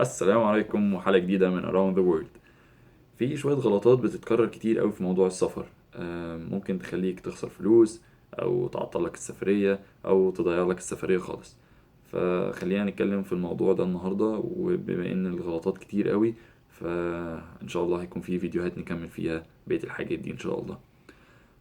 السلام عليكم وحلقة جديدة من Around the World. في شوية غلطات بتتكرر كتير قوي في موضوع السفر، ممكن تخليك تخسر فلوس أو تعطلك السفرية أو تضيع لك السفرية خالص. فخلينا نتكلم في الموضوع ده النهاردة، وبما إن الغلطات كتير قوي فإن شاء الله هيكون في فيديوهات نكمل فيها بقية الحاجات دي إن شاء الله.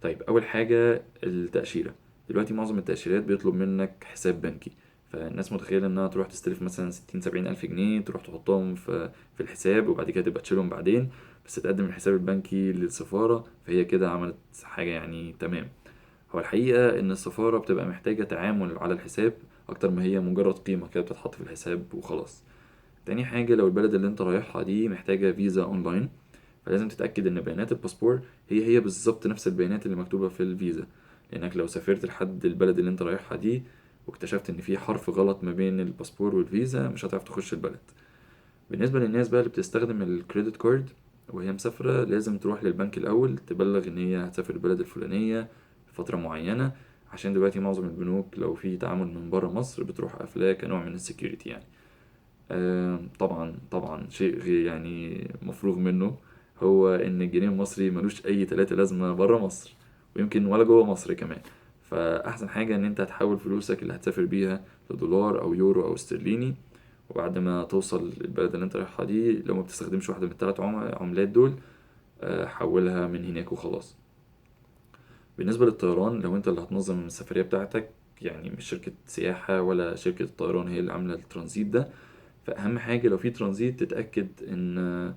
طيب، أول حاجة التأشيرة. دلوقتي معظم التأشيرات بيطلب منك حساب بنكي، فالناس متخيلة إنها تروح تستلف مثلا 60-70 ألف جنيه تروح تحطهم في الحساب وبعد كده تبقى تشيلهم بعدين، بس تقدم الحساب البنكي للسفارة، فهي كده عملت حاجة يعني تمام. هو الحقيقة إن السفارة بتبقى محتاجة تعامل على الحساب أكتر ما هي مجرد قيمة كده بتتحط في الحساب وخلاص. تاني حاجة، لو البلد اللي انت رايحها دي محتاجة فيزا أونلاين، فلازم تتأكد إن بيانات الباسبور هي هي بالظبط نفس البيانات اللي مكتوبة في الفيزا، لأنك لو سافرت لحد البلد اللي انت رايحها دي واكتشفت إن في حرف غلط ما بين الباسبور والفيزا مش هتعرف تخش البلد. بالنسبة للناس بقى اللي بتستخدم ال credit card وهي مسافرة، لازم تروح للبنك الأول تبلغ إن هي هتسافر البلد الفلانية لفترة معينة، عشان دلوقتي معظم البنوك لو في تعامل من برا مصر بتروح قافلاه كنوع من ال security يعني. طبعا شيء غير يعني مفروغ منه هو إن الجنيه المصري ملوش أي تلاتة لازمة برا مصر، ويمكن ولا جوه مصر كمان. فأحسن حاجة إن أنت هتحول فلوسك اللي هتسافر بيها لدولار أو يورو أو استرليني، وبعد ما توصل البلد اللي أنت رايحها دي لو ما بتستخدمش واحدة من التلات عملات دول، حولها من هناك وخلاص. بالنسبة للطيران، لو أنت اللي هتنظم السفرية بتاعتك، يعني مش شركة سياحة ولا شركة الطيران هي اللي عاملة الترانزيت ده، فأهم حاجة لو في ترانزيت تتأكد إن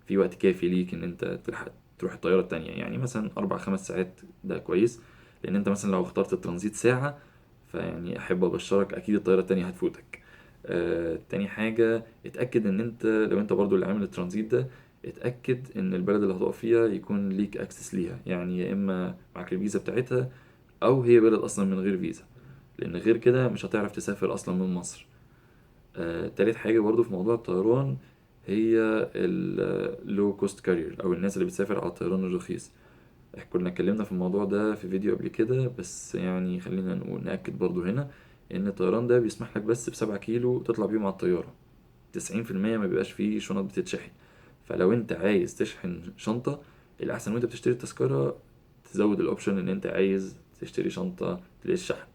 في وقت كافي ليك إن أنت تلحق تروح الطيارة التانية، يعني مثلا 4-5 ساعات ده كويس، لأن أنت مثلا لو اخترت الترانزيت ساعة فيعني أحب أبشرك أكيد الطيارة التانية هتفوتك. تاني حاجة، اتأكد إن أنت لو أنت برضو اللي عامل الترانزيت ده، اتأكد إن البلد اللي هتقف فيها يكون ليك access ليها، يعني يا إما معاك الفيزا بتاعتها أو هي بلد أصلا من غير فيزا، لأن غير كده مش هتعرف تسافر أصلا من مصر. تالت حاجة برضو في موضوع الطيران هي ال low cost carrier أو الناس اللي بتسافر على الطيران الرخيص. احنا كنا اتكلمنا في الموضوع ده في فيديو قبل كده، بس خلينا نأكد برضو هنا إن الطيران ده بيسمح لك بس ب7 كيلو تطلع بيهم على الطيارة، تسعين في المية ما بيبقاش فيه شنط بتتشحن. فلو انت عايز تشحن شنطة، الأحسن وانت بتشتري التذكرة تزود الأوبشن إن انت عايز تشتري شنطة للشحن.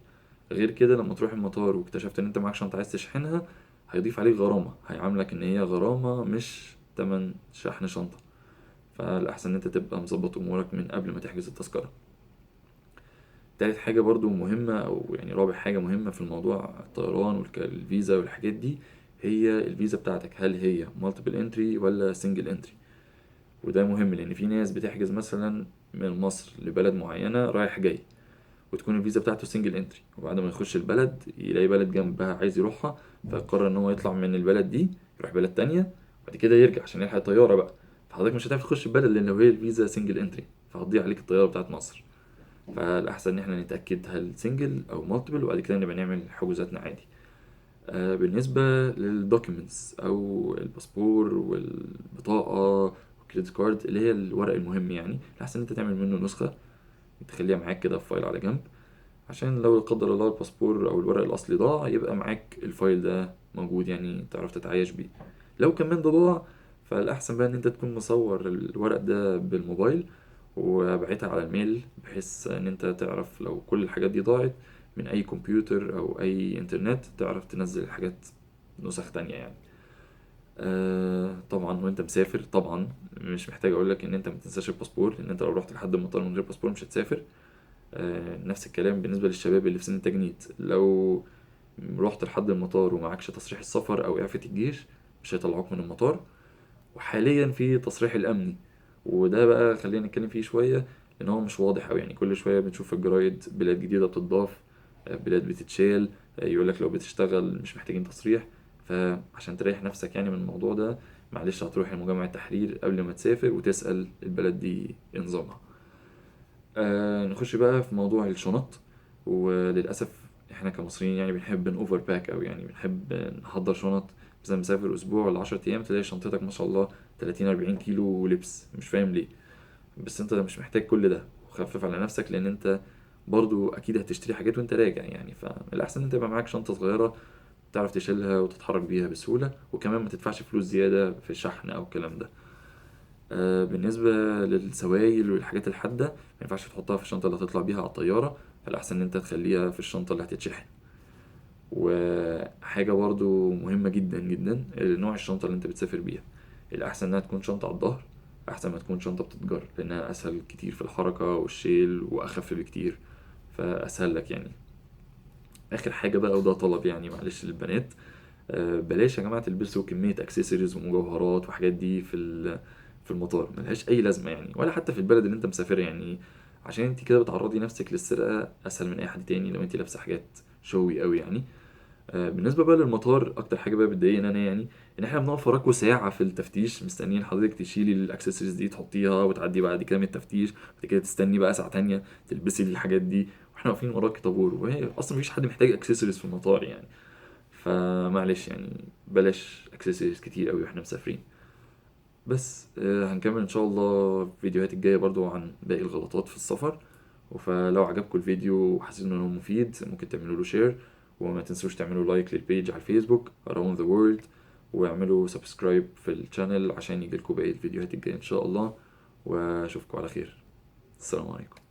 غير كده لما تروح المطار واكتشفت إن انت معاك شنطة عايز تشحنها، هيضيف عليك غرامة، هيعاملك إن هي غرامة مش تمن شحن شنطة. فالأحسن إن أنت تبقى مظبط أمورك من قبل ما تحجز التذكرة. تالت حاجة برضو مهمة، أو يعني رابع حاجة مهمة في الموضوع الطيران والفيزا والحاجات دي، هي الفيزا بتاعتك هل هي multiple entry ولا single entry. وده مهم لأن في ناس بتحجز مثلا من مصر لبلد معينة رايح جاي، وتكون الفيزا بتاعته single entry، وبعد ما يخش البلد يلاقي بلد جنبها عايز يروحها، فيقرر ان هو يطلع من البلد دي يروح بلد تانية وبعد كده يرجع عشان يلحق الطيارة بقى. فحضرتك مش هتعرف تخش البلد لان لو هي الفيزا single entry فهتضيع عليك الطيارة بتاعت مصر. فالأحسن إن إحنا نتأكد هل single أو multiple، وبعد كده نبقى نعمل حجوزاتنا عادي. بالنسبة لل documents أو الباسبور والبطاقة وال credit card اللي هي الورق المهم، الأحسن إن أنت تعمل منه نسخة تخليها معاك كده في file على جنب، عشان لو لا قدر الله الباسبور أو الورق الأصلي ضاع يبقى معاك ال file ده موجود، تعرف تتعايش بيه. لو كمان ده ضاع فالأحسن بقى إن أنت تكون مصور الورق ده بالموبايل وبعتها على ال mail، بحيث إن أنت تعرف لو كل الحاجات دي ضاعت من أي كمبيوتر أو أي إنترنت تعرف تنزل الحاجات نسخ تانية. طبعا وانت مسافر طبعا مش محتاج اقولك ان انت ما تنساش الباسبور، لان انت لو رحت لحد المطار من غير باسبور مش هتسافر. نفس الكلام بالنسبة للشباب اللي في سن التجنيد، لو رحت لحد المطار ومعكش تصريح السفر او اعفة الجيش مش هيطلعوك من المطار. وحاليا في تصريح الامني، وده بقى خلينا نتكلم فيه شوية لان هو مش واضح أوي، كل شوية بنشوف في الجرايد بلاد جديدة بتضاف، بلاد بتتشال، يقولك لو بتشتغل مش محتاجين تصريح. فعشان تريح نفسك من الموضوع ده، معلش هتروح لمجمع التحرير قبل ما تسافر وتسأل البلد دي إيه نظامها. نخش بقى في موضوع الشنط. وللأسف احنا كمصريين بنحب ن over pack، أو بنحب نحضر شنط. مثلا مسافر أسبوع ولا 10 أيام تلاقي شنطتك ما شاء الله 30-40 كيلو لبس، مش فاهم ليه، بس انت مش محتاج كل ده، وخفف على نفسك لأن انت برضو أكيد هتشتري حاجات وانت راجع، فالأحسن انت يبقى معاك شنطة صغيرة تعرف تشيلها وتتحرك بيها بسهولة، وكمان ما تدفعش فلوس زيادة في الشحن او الكلام ده. بالنسبة للسوائل والحاجات الحادة ما ينفعش تحطها في الشنطة اللي هتطلع بيها على الطيارة، فالأحسن إن أنت تخليها في الشنطة اللي هتتشحن. وحاجة برضو مهمة جدا جدا، نوع الشنطة اللي أنت بتسافر بيها، الأحسن إنها تكون شنطة على الظهر أحسن ما تكون شنطة بتتجر، لأنها أسهل كتير في الحركة والشيل وأخف بكتير، فأسهل لك يعني. آخر حاجة بقى، وده طلب يعني معلش للبنات، بلاش يا جماعة تلبسوا كمية اكسسوارز ومجوهرات وحاجات دي في المطار، ملهاش أي لازمة يعني، ولا حتى في البلد اللي أنت مسافرها يعني، عشان أنت كده بتعرضي نفسك للسرقة أسهل من أي حد تاني لو أنت لابسة حاجات شوي قوي يعني. بالنسبة بقى للمطار، أكتر حاجة بقى بتضايقني أنا يعني إن إحنا بنقف وراكوا ساعة في التفتيش مستنيين حضرتك تشيلي الاكسسوارز دي تحطيها وتعدي بعد كده من التفتيش، بعد كده تستني بقى ساعة تانية تلبسي الحاجات دي، وإحنا واقفين وراكي طابور، وهي أصلا مفيش حد محتاج اكسسوارز في المطار يعني. فمعلش يعني بلاش اكسسوارز كتير قوي واحنا مسافرين. بس هنكمل ان شاء الله الفيديوهات الجاية برضو عن باقي الغلطات في السفر. فلو عجبكم الفيديو وحسيتوا انه مفيد ممكن تعملوا له share، وما تنسوش تعملوا like لل page على الفيسبوك Around the World، واعملوا subscribe في ال channel عشان يجيلكم باقي الفيديوهات الجاية ان شاء الله. واشوفكم على خير. السلام عليكم.